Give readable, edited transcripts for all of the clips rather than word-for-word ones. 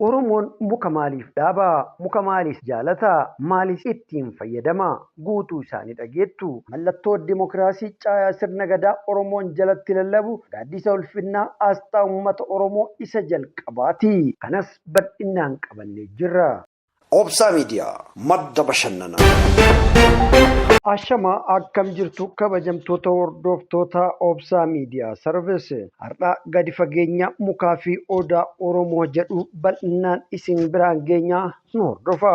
Oromoon muka maaliif dhaabaa? Muka maaliif jaalataa? Maaliif ittiin fayyadama? Guutuu isaanii dhageettu. Mallattoo Dimookiraasii caayaa sirna gadaa Oromoon jalatti lallabu gaaddisa ulfinnaa aasxaa uummata Oromoo isa jalqabaati. Kanas bal'inaan qabannee jirra. Obsaa Miidiyaa madda bashannanaa. Ashamaa, akkam jirtu kabajamtoota hordoftoota Obsaa Miidiyaa Service? Har'a gadi fageenya mukaa fi odaa Oromoo jedhu bal'inaan isin biraan geenyaa, nu hordofa.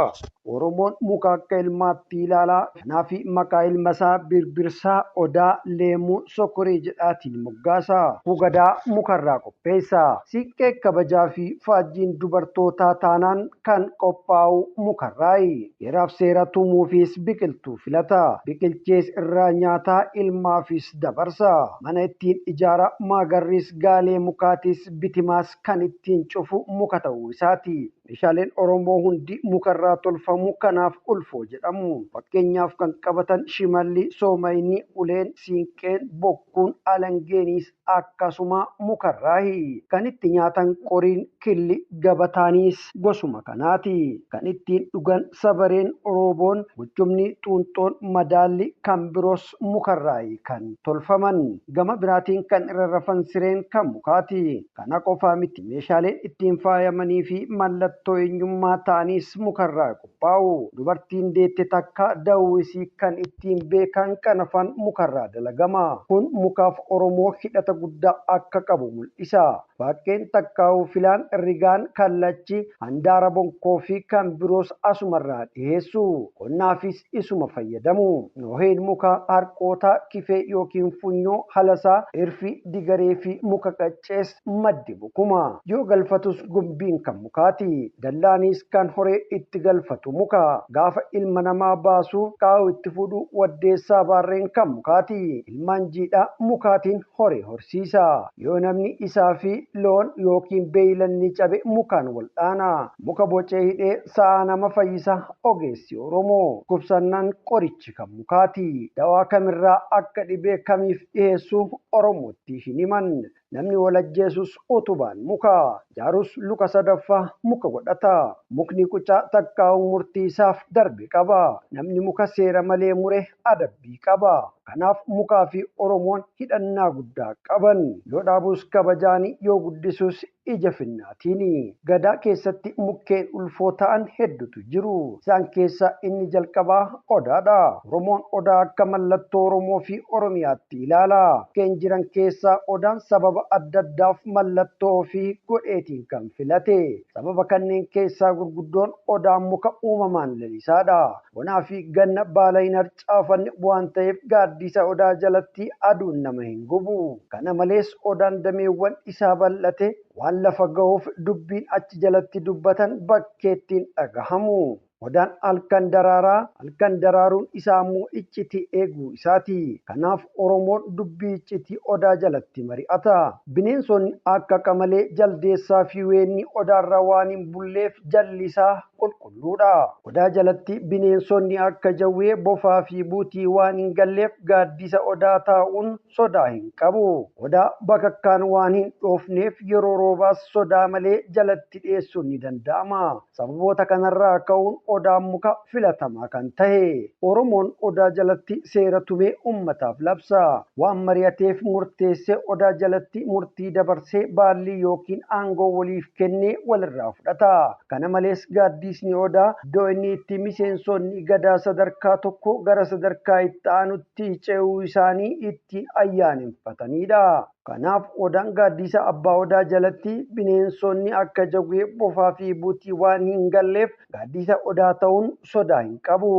Oromoon muka akka ilmaatti ilaalaa. Kanaaf maqaa ilma isaa Birbirsaa, Odaa, Leemuu, Sokoree jedhaatiin moggaasa. Gadaa mukarraa qopheessa. Siiqqee kabajaa fi faajjiin dubartootaa taanaan kan qophaa'u mukarraayi. Heeraaf seera tumuufis biqiltuu filata. Biqilchees irraa nyaataa ilmaafis dabarsa. Mana ittiin ijaara, maagarris gaalee mukaatis bitimaas kan ittiin cufu muka ta'uu isaati. Meeshaaleen Oromoo hundi mukarraa tolfamu, kanaaf ulfoo jedhamu. Fakkeenyaaf kan qabatan shimalli, soomayni, uleen, siinqeen, bokkuun, alangeenis akkasuma mukarraayi. Kan itti nyaatan qoriin, killi, gabataanis gosuma kanaati. Kan ittiin dhugan sabareen, rooboon, guchumni, xuunxoon, madaalli kan biroos mukarraayi kan tolfaman. Gama biraatiin kan irra rafan sireen kan mukaati. Kana qofaa miti, meeshaaleen ittiin faayamanii fi mallattoo eenyummaa ta'anis mukarraa qophaa'u. Dubartiin deette takka da'uu isii kan ittiin beekan qanafan mukarraa dalagama. Kun mukaaf Oromoo hidhata guddaa akka qabu mul'isa. Baaqqeen, takkaa'uu filaan, rigaan, kallachi, handaara bonkoo fi kan biroos asumarraa dhiyeessu. Qonnaafis isuma fayyadamu. Nooheen muka harqoota, kifee yookiin funyoo, halasaa, irfi, digaree fi muka qaccees maddi mukuma. Yoo galfatus gumbiin kan mukaati. Dallaanis kan horee itti galfatu muka. Gaafa ilma namaa baasu qaa'u itti fuudhu waddeessaa baarreen kan mukaati. Ilmaan jiidhaa mukaatiin horee horsiisa. Yoo namni isaa fi loon yookiin beeylanni cabe mukaan wal dhaana. Muka bocee hidhee sa'a nama fayyisa ogeessi Oromoo. Dhukkubsannaan qorichi kan mukaati. Dawaa kamirraa akka dhibee kamiif dhiyeessu Oromootti hin himan. Namni wal ajjeesus utubaan muka. Jaarus luka sadaffaa muka godhata. Mukni qucaa takkaa'u murtii isaaf darbe qaba. Namni muka seera malee mure adabbii qaba. Kanaaf mukaa fi Oromoon hidhannaa guddaa qaban. Yoo dhaabus kabajaani, yoo guddisus ija finnaatiini. Gadaa keessatti mukkeen ulfoo ta'an hedduutu jiru. Isaan keessaa inni jalqabaa odaadha. Oromoon odaa akka mallattoo Oromoo fi Oromiyaatti ilaala. Mukkeen jiran keessaa odaan sababa adda addaaf mallattoo ofii godheetiin kan filate. Sababa kanneen keessaa gurguddoon odaan muka uumamaan lalisaadha. Bonaa fi ganna baala hin harcaafanne waan ta'eef gaaddisa odaa jalatti aduun nama hin gubu. Kana malees odaan dameewwan isaa bal'ate waan lafa ga'uuf dubbiin achi jalatti dubbatan bakkeettiin dhagahamu. Odaan halkan daraaraa, halkan daraaruun isaa immoo iccitii eeguu isaati. Kanaaf Oromoon dubbii iccitii odaa jalatti mari'ata. Bineensonni akka qamalee, jaldeessaa fi weenni odaarra waan hin bulleef jalli isaa qulqulluudha. Odaa jalatti bineensonni akka jawwee, bofaa fi buutii waan hin galleef gaaddisa odaa taa'uun sodaa hin qabu. Odaa bakakkaan waan hin dhoofneef yeroo roobaas sodaa malee jalatti dhiyeessuun ni danda'ama. Sababoota kanarraa ka'uun odaan muka filatamaa kan ta'e. Oromoon odaa jalatti seera tumee uummataaf labsa. Waan mari'ateef murteessee odaa jalatti murtii dabarsee baallii yookiin aangoo waliif kennee walirraa fudhata. Kana malees gaaddisni odaa iddoo inni itti miseensonni gadaa sadarkaa tokko gara sadarkaa itti aanutti ce'uu isaanii ittiin ayyaaneffatanidha. Kanaaf odaan gaaddisa abbaa odaa jalatti bineensonni akka jawwee, bofaa fi buutii waan hin galleef gaaddisa odaa ta'uun sodaa hin qabu.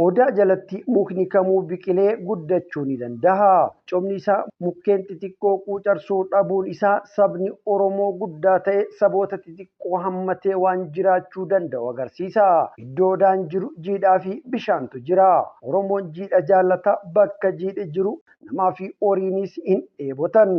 Odaa jalatti mukni kamuu biqilee guddachuu ni danda'a. Cobni isaa mukkeen xixiqqoo quucarsuu dhabuun isaa sabni Oromoo guddaa ta'e saboota xixiqqoo hammatee waan jiraachuu danda'u agarsiisa. Iddoo odaan jiru jiidhaa fi bishaantu jira. Oromoon jiidha jaallata, bakka jiidhi jiru namaa fi horiinis hin dheebotan.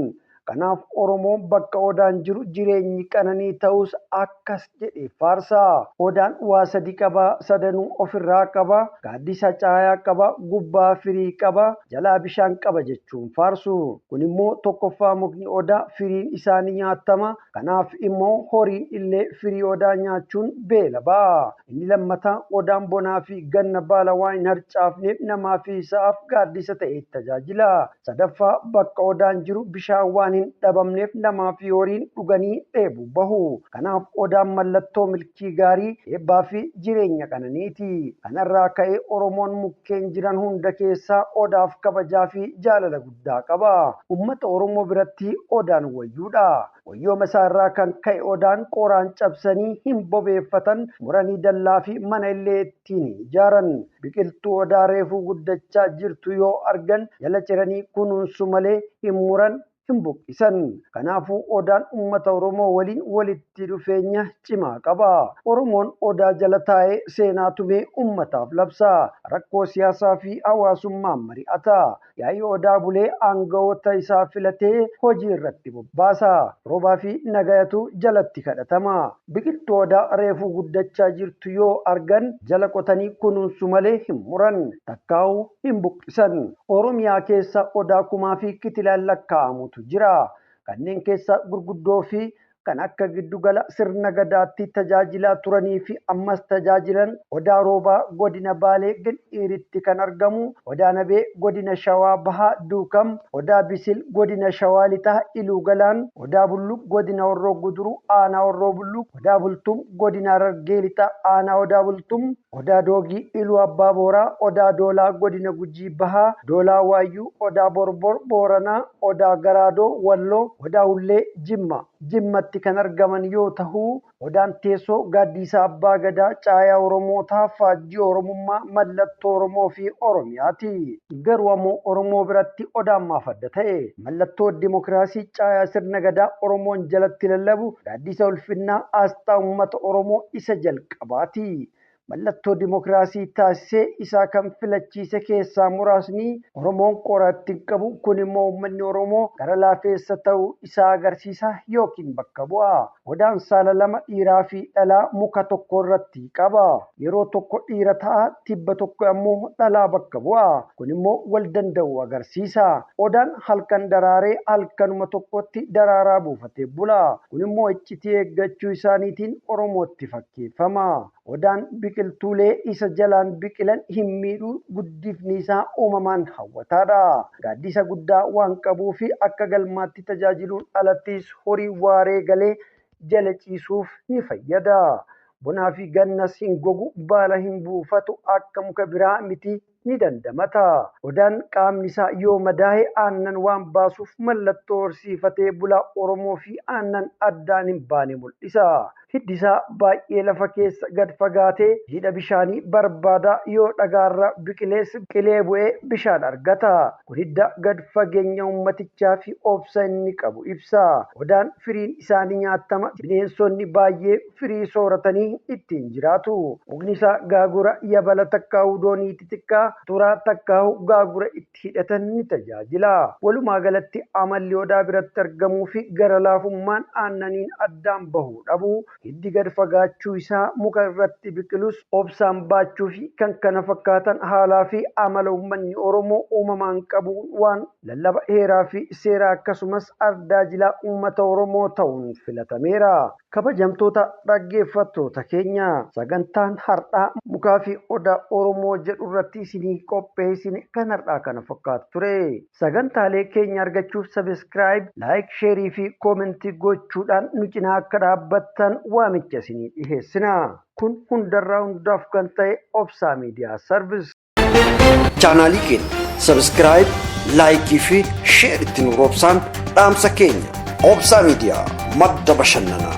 Kanaaf Oromoon bakka Odaan jiru jireenyi qananii ta'us akkas jedhee faarsa. Odaan waa sadi qaba, sadanuu ofirraa qaba, gaaddisa caayaa qaba, gubbaa firii qaba, jalaa bishaan qaba jechuun faarsu. Kun immoo tokkoffaa mukni Odaa firiin isaa ni nyaatama. Kanaaf immoo horiin illee firii Odaa nyaachuun beela ba'a. Inni lammataa Odaan bonaa fi ganna baala waan hin harcaafneef namaa fi sa'aaf gaaddisa ta'ee tajaajila. Sadaffaa bakka Odaan jiru bishaan waan hin dhabamneef namaa fi horiin dhuganii dheebuu bahu. Kanaaf Odaan mallattoo milkii gaarii, eebbaa fi jireenya qananiiti. Kanarraa ka'ee Oromoon mukkeen jiran hunda keessaa Odaaf kabajaa fi jaalala guddaa qaba. Uummata Oromoo biratti Odaan wayyuudha. Wayyooma isaarraa kan ka'e Odaan qoraan cabsanii hin bobeeffatan, muranii dallaa fi mana illee ittiin hin ijaaran. Biqiltuu Odaa reefuu guddachaa jirtu yoo argan jala ciranii kunuunsu malee hin muran, hin buqqisan. Kanaafuu Odaan uummata Oromoo waliin walitti dhufeenya cimaa qaba. Oromoon Odaa jala taa'ee seenaa tumee uummataaf labsa. Rakkoo siyaasaa fi hawaasummaan mari'ata. Yaa'ii Odaa bulee aangawoota isaa filatee hojii irratti bobbaasa. Roobaa fi nagayatu jalatti kadhatama. Biqiltuu Odaa reefuu guddachaa jirtu yoo argan jala qotanii kunuunsu malee hin muran, takkaa'uu hin buqqisan. Oromiyaa keessa Odaa kumaa fi kitilaan lakkaa'amutu jira. Kanneen keessa gurguddoo fi kan akka giddugala sirna gadaatti tajaajilaa turanii fi ammas tajaajilan Odaa Roobaa godina Baalee Gindhiiritti kan argamu, Odaa Nabee godina Shawaa Bahaa Duukam, Odaa Bisil godina Shawaa Lixaa Iluu Galaan, Odaa Bulluq godina Horroo Guduruu Aanaa Horroo Bulluq, Odaa Bultum godina Harargee Lixaa Aanaa Odaa Bultum, Odaa Doogii Iluu Abbaa Booraa, Odaa Doolaa godina Gujii Bahaa, Doolaa Waayyuu, Odaa Borbor Booranaa, Odaa Garaadoo Walloo, Odaa Hullee Jimma. Jimmatti kan argaman yoo ta'u, Odaan teessoo gaaddisa Abbaa Gadaa, caayaa Oromootaa, faajjii Oromummaa, mallattoo Oromoo fi Oromiyaati. Garuu ammoo Oromoo biratti Odaan maaf adda ta'e? Mallattoo dimokiraasii, caayaa sirna gadaa Oromoon jalatti lallabu, gaaddisa ulfinnaa, aasxaa uummata Oromoo isa jalqabaati. Mallattoo dimokiraasii taasisee isaa kan filachiise keessaa muraasni Oromoon qora ittiin qabu, kun immoo uummanni Oromoo gara laafeessa ta'uu isaa agarsiisa yookiin bakka bu'a. Odaan saala lama dhiiraa fi dhalaa muka tokko irratti qaba. Yeroo tokko dhiira ta'a, tibba tokko ammoo dhalaa bakka bu'a. Kun immoo wal danda'uu agarsiisa. Odaan halkan daraaree halkanuma tokkotti daraaraa buufatee bula. Kun immoo iccitii eeggachuu isaaniitiin Oromootti fakkeeffama. Odaan biqiltuulee isa jalaan biqilan hin miidhu, guddifni isaa uumamaan hawwataadha. Gaaddisa guddaa waan qabuu fi akka galmaatti tajaajiluun alattis horii waaree galee jala ciisuuf ni fayyada. Bonaa fi gannas hin gogu, baala hin buufatu, akka muka biraa miti ni dandamata. Odaan qaamni isaa yoo madaa'e aannan waan baasuuf mallattoo horsiifatee bulaa Oromoo fi aannan addaan hin baane mul'isa. Hiddi isaa baay'ee lafa keessa gad fagaatee jiidha bishaanii barbaada, yoo dhagaarra biqilees qilee bu'ee bishaan argata. Kun hidda gad fageenya uummatichaa fi obsa inni qabu ibsa. Odaan firiin isaa ni nyaatama. Bineensonni baay'ee firii sooratanii ittiin jiraatu. Mukni isaa gaagura yabala takkaa'uu doonii xixiqqaa turaa takkaa'uu gaagura itti hidhatan ni tajaajila. Walumaa galatti amalli Odaa biratti argamuu fi gara laafummaan aannaniin addaan bahuu dhabu, hiddi gad fagaachuu isaa, muka irratti biqilus obsaan baachuu fi kan kana fakkaatan haalaa fi amala uummanni Oromoo uumamaan qabu waan lallaba heeraa fi seeraa akkasumas ardaa jilaa uummata Oromoo ta'uun filatameera. Kabajamtoota dhaggeeffattoota keenya, sagantaan har'aa mukaa fi Odaa Oromoo jedhu irratti isinii qopheessine kan har'aa kana fakkaatu ture. Sagantaalee keenya argachuuf subscribe, like, share fi comment gochuudhaan nu cinaa akka dhaabbattan waamicha isinii dhiheessina. Kun hundarraa hundaaf kan ta'e Obsaa Miidiyaa Service. Chaanaalii keenya subscribe, like fi share itti nu roobsaan dhaamsa keenya. Obsaa Miidiyaa, madda bashannanaa.